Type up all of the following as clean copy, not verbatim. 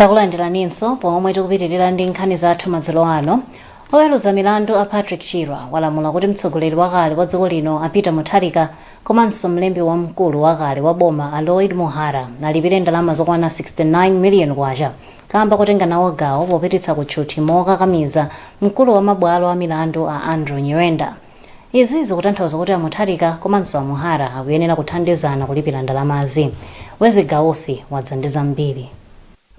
Takulandiraninso pomwe tikupitirira ndi nkhani zathu madzulo ano. Oweruza milandu a Patrick Chirwa walamula kuti mtsogoleri wakale wa dziko lino a Peter Mutharika komanso mlembi wamkulu wakale wa boma a Lloyd Muhara alipire ndalama zokwana 69 million kwacha kamba kotenga nawo gawo popititsa kutchuthi mokakamiza mkulu wa mabwalo a milandu a Andrew Nyirenda. Izi zikutanthauza kuti a Mutharika komanso a Muhara akuyenera kuthandizana kulipira ndalamazi. Wezzie Gausi wadza ndi zambiri.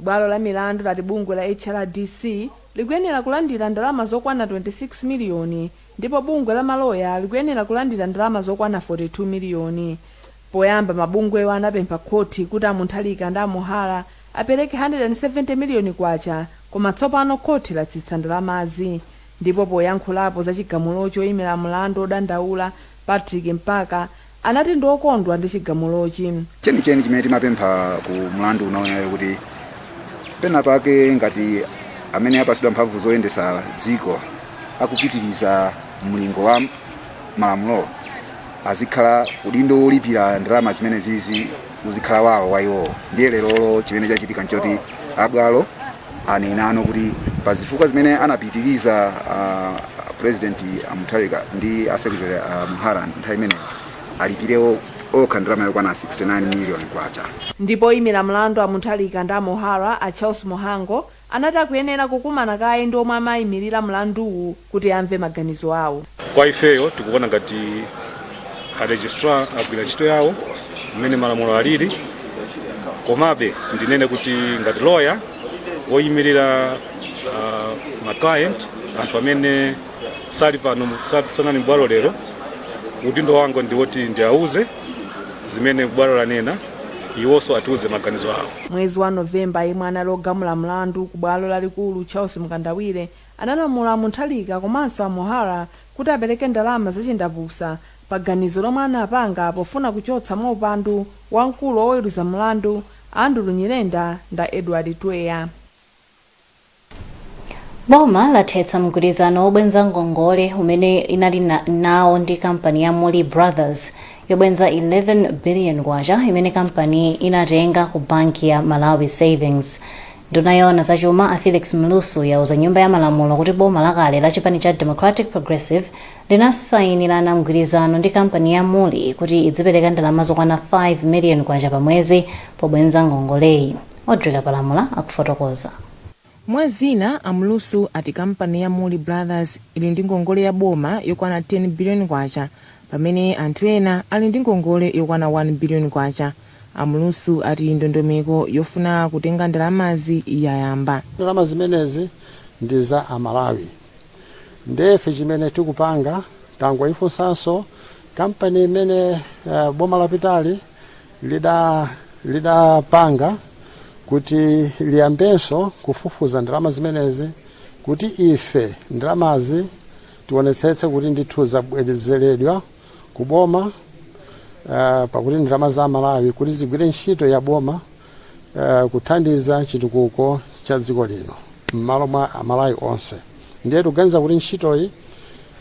Bwalo la milandu lati bungwe la HRDC likuyenera kulandira ndalama zokwana 26 miliyoni ndipo bungwe la maloya likuyenera kulandira ndalama zokwana 42 miliyoni. Poyamba mabungwewa anapempha khoti kuti a Mutharika ndi a Muhara apereke 170 miliyoni kwacha koma tsopano khoti latsitsa ndalamazi. Ndipo poyankhulapo za chigamulochi oyimira mlandu odandaula Patrick Mpaka anati ndi okondwa ndi chigamulochi. Chenicheni chimene timapempha ku mlandu unaonayo kuti pena pake ngati amene apasidwa mphamvu zoyendesa dziko akupitiriza mlingo wa malamulo, azikhala udindo wolipira ndalama zimene zizi uzikhala wawo wa iwowo. Ndiye lerolo chimene chachitika nchoti abwalo anenano kuti pazifukwa zimene anapitiriza President Mutharika ndi a Secretary Muhara nthawi imeneyo, alipirewo okha ndalama yokwana 69 million kwacha. Ndipo oyimira mlandu a Mutharika ndi a Muhara a Charles Muhango anati akuyenera kukumana kaye ndi omwe amayimirira mlanduwu kuti amve maganizo awo. Kwa ifeyo tikuona ngati a registrar agwira ntchito yawo mmene malamulo alili. Komabe ndinene kuti ngati lawyer woyimirira ma client, anthu amene sali pano, sanali m'bwalo lero, udindo wanga ndi woti ndiauze zimene bwalo lanena, iwonso atiuze maganizo awo. Mwezi wa Novemba yemwe anali ogamula mlandu ku bwalo lalikulu Charles Mkandawire analamula Mutharika komanso a Muhara kuti apereke ndalama zachindapusa pa ganizo lomwe anapanga pofuna kuchotsa mwaupandu wamkulu woweruza mlandu Andrew Nyirenda nda Edward Twea. Boma lathetsa mgwirizano wobwenza ngongole umene inali nawo ndi kampani ya Mulli Brothers yobwenza 11 billion kwacha imene kampani inatenga ku banki ya Malawi Savings. Nduna yoona zachuma a Felix Mlusu yauza Nyumba ya Malamulo kuti boma lakale la chipani cha Democratic Progressive linasayinirana mgwirizano ndi kampani ya Mulli kuti idzipereka ndalama zokwana 5 million kwacha pa mwezi pobwenza ngongoleyi. Audrey Kapalamula akufotokoza. Mwa zina, Amlusu ati kampani ya Mulli Brothers ili ndi ngongole ya boma yokwana 10 billion kwacha, pamene anthu ena ali ndi ngongole yokwana 1 billion kwacha. Amlusu ati ndondomeko yofuna kutenga ndalamazi yayamba. Ndalama zimenezi ndi za Amalawi. Ndefe chimene tikupanga, tangoifunsanso kampani imene boma lapitali lidapanga kuti liyambenso kufufuza ndalama zimenezi, kuti ife ndalamazi tionetsetse kuti ndithu zabwezeredwa kuboma, pakuti ndalama za Malawi kuti zigwire ntchito ya boma kuthandiza chitukuko cha dziko lino m'malo mwa Amalawi onse. Ndiye tikuganiza kuti ntchitoyi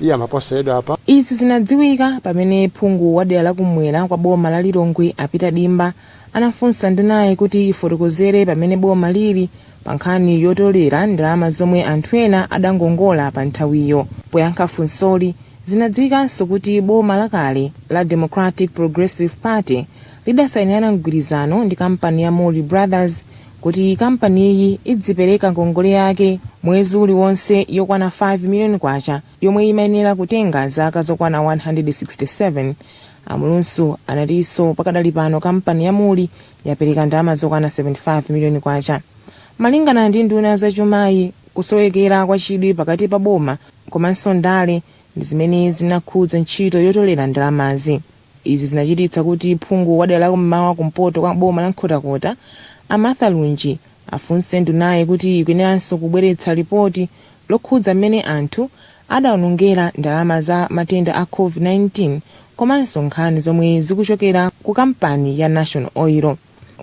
iyamba posachedwa apa. Izi zinadziwika pamene phungu wa dera lakumwera kwa boma la Lilongwe a Peter Dimba anafunsa ndunayi kuti ifotokozere pamene boma lili pa nkhani yotolera ndalama zomwe anthu ena adangongola pa nthawiyo. Poyankha funsoli, zinadziwikanso kuti boma lakale la Democratic Progressive Party lidasayinirana mgwirizano ndi kampani ya Mulli Brothers kuti kampaniyi idzipereka ngongole yake mwezi uliwonse yokwana 5 million kwacha yomwe imayenera kutenga zaka zokwana 167. Amulusu anatinso pakadali pano kampani ya Mulli yapereka ndalama zokwana 75 million kwacha. Malingana ndi nduna zachumayi, kusowekera kwa chidwi pakati pa boma komanso ndale ndi zimene zinakhudza ntchito yotolera ndalamazi. Izi zinachititsa kuti phungu wa dera lakummawa kumpoto kwa boma la Nkhotakota a Martha Lunji afunse ndunayi kuti ikuyeneranso kubweretsa ripoti lokhudza mmene anthu adawonongera ndalama za matenda a COVID-19 komanso nkhani zomwe zikuchokera ku kampani ya National Oil.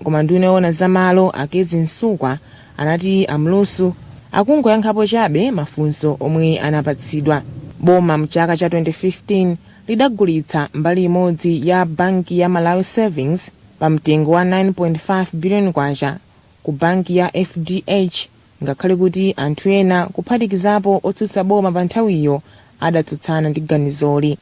Koma nduna yoona zamalo a Kezzie Msukwa anati Amlusu akungoyankhapo chabe mafunso omwe anapatsidwa. Boma mchaka cha 2015 lidagulitsa mbali imodzi ya banki ya Malawi Savings pa mtengo wa 9.5 billion kwacha. Ku banki ya FDH, ngakhale kuti anthu ena, kuphatikizapo otsutsa boma pa nthawiyo, adatsutsana ndi ganizoli.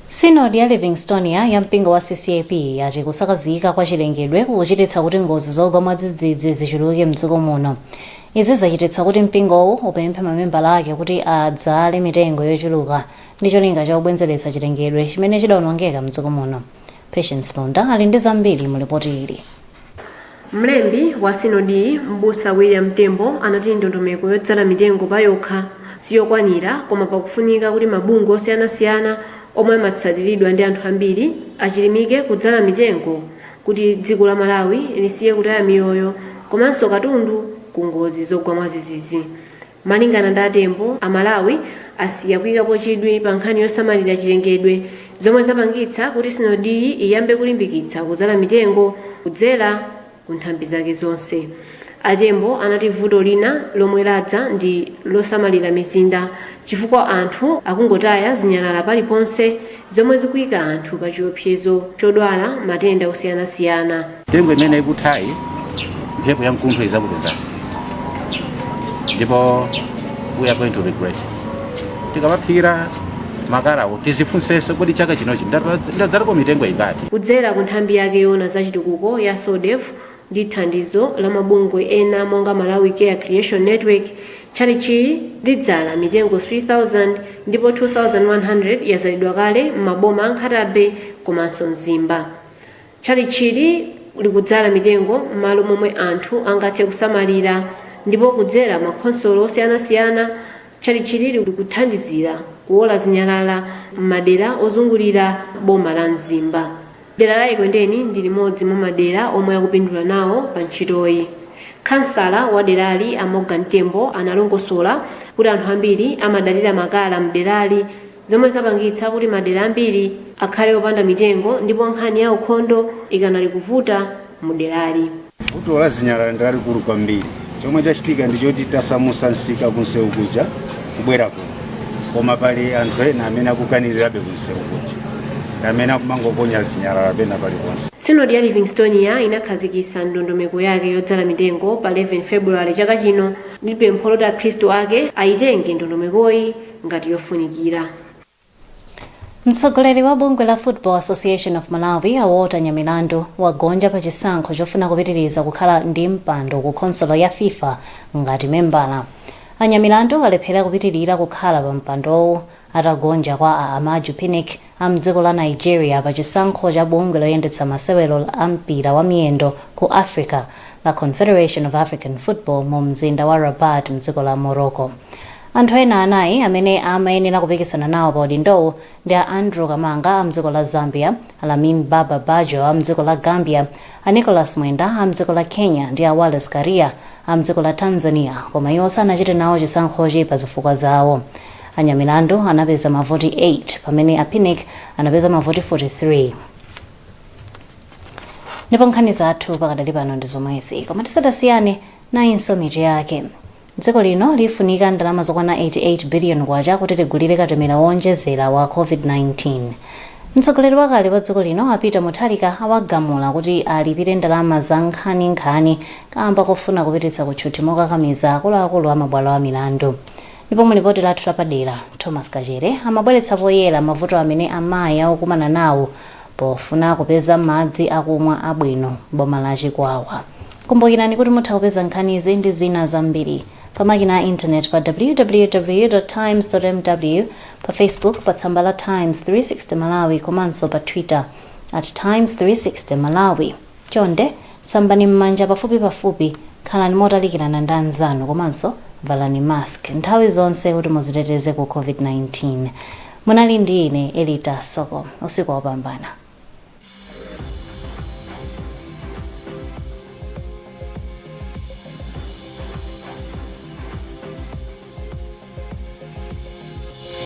Sinodi ya Livingstonia ya mpingo wa CCAP yati kusakazika kwa chilengedwe kukuchititsa kuti ngozi zogwa mwadzidzidzi zichuluke mdziko muno. Izi zachititsa kuti mpingowu upemphe mamembala ake kuti adzale mitengo yochuluka ndi cholinga chobwezeretsa chilengedwe chimene chidawonongeka mdziko muno. Patience Lunda ali ndi zambiri mu lipoti ili. Mlembi wa sinodiyi, Mbusa William Tembo, anati ndondomeko yodzala mitengo payokha siyokwanira, koma pakufunika kuti mabungwe osiyanasiyana omwe amatsatiridwa ndi anthu ambiri achilimike kudzala mitengo kuti dziko la Malawi lisiye kutaya miyoyo komanso katundu ku ngozi zogwa mwadzidzidzi. Malingana ndi aTembo, Amalawi asiya kuyikapo chidwi pa nkhani yosamalira chilengedwe, zomwe zapangitsa kuti sinodiyi iyambe kulimbikitsa kudzala mitengo kudzera ku nthambi zake zonse. ATembo anati vuto lina lomwe ladza ndi losamalira mizinda, chifukwa anthu akungotaya zinyalala paliponse, zomwe zikuyika anthu pa chiopsezo chodwala matenda osiyanasiyana. Mitengo imene ikuthayi, mphepo ya mkuntho izakupezani ndipo we are going to regret. Tikamaphikira makalawo, tizifunsenso kuti chaka chinochi ndadzalako mitengo ingati? Kudzera ku nthambi yake yoona za chitukuko ya SODEF ndi thandizo la mabungwe ena monga Malawi Care Creation Network, tchalitchili lidzala mitengo 3000 ndipo 2100 yazalidwa kale m'maboma a Nkhata Bay komanso Mzimba. Tchalitchili likudzala mitengo m'malo momwe anthu angathe kusamalira, ndipo kudzera makhonsolo osiyanasiyana, tchalitchili likuthandizira kuwola zinyalala m'madera ozungulira boma la Mzimba. Dera la Ekwendeni ndi limodzi mwa madera omwe akupindula nawo pa ntchitoyi. Khansala wa derali, a Morgan Tembo, analongosola kuti anthu ambiri amadalira makala mderali, zomwe zapangitsa kuti madera ambiri akhale opanda mitengo ndipo nkhani ya ukhondo ikanali kuvuta mu derali. Vuto la zinyalala ndi lalikulu kwambiri. Chomwe chachitika ndi choti tasamusa msika kunsewu kuja kubwera kuno, koma pali anthu ena amene akukanirirabe kunsewu kuja, ndi amene akumangoponya zinyalala pena paliponse. Sinodi ya Livingstonia inakhazikitsa ndondomeko yake yodzala mitengo pa 11 February chaka chino ndi pempho loti akhristu ake ayitenge ndondomekoyi ngati yofunikira. Mtsogoleri wa bungwe la Football Association of Malawi, a Walter Nyamilandu, wagonja pa chisankho chofuna kupitiriza kukhala ndi mpando ku khonsolo ya FIFA ngati membala. A Nyamilandu alephera kupitirira kukhala pa mpandowu atagonja kwa a Amaju Pinnick a mdziko la Nigeria pa chisankho cha bungwe loyendetsa masewero a mpira wa miyendo ku Africa la Confederation of African Football mu mzinda wa Rabat mdziko la Morocco. Anthu ena anayi amene amayenera kupikisana nawo pa udindowu ndi a Andrew Kamanga a mdziko la Zambia, a Lamin Baba Bajo a mdziko la Gambia, a Nicholas Mwenda a mdziko la Kenya ndi a Wallace Karia a mdziko la Tanzania, koma iwo sanachite nawo chisankhochi pa zifukwa zawo. A Nyamilandu anapeza mavoti 8 pamene a Pinnick anapeza mavoti 43. Ndipo nkhani zathu pakadali pano ndi zomwezi, koma tisadasiyane, nayinso mitu yake. Dziko lino lifunika ndalama zokwana 88 billion kwacha kuti ligulire katemera wonjezera wa COVID-19. Mtsogoleri wakale wa dziko lino a Peter Mutharika awagamula kuti alipire ndalama za nkhaninkhani kamba kofuna kupititsa kutchuthi mokakamiza akuluakulu a mabwalo a milandu. Ndipo mu lipoti lathu lapadera, Thomas Kachere amabweretsa poyera mavuto amene amayi akukumana nawo pofuna kupeza madzi akumwa abwino boma la Chikwawa. Kumbukirani kuti mutha kupeza nkhanizi ndi zina zambiri pa makina a intaneti pa www.times.mw, pa Facebook pa tsamba la Times 360 Malawi komanso pa Twitter @Times360Malawi. Chonde sambani m'manja pafupipafupi, khalani motalikirana ndi anzanu komanso valani mask nthawi zonse kuti muziteteze ku COVID-19. Munali ndi ine, Elita Soko. Usiku wopambana.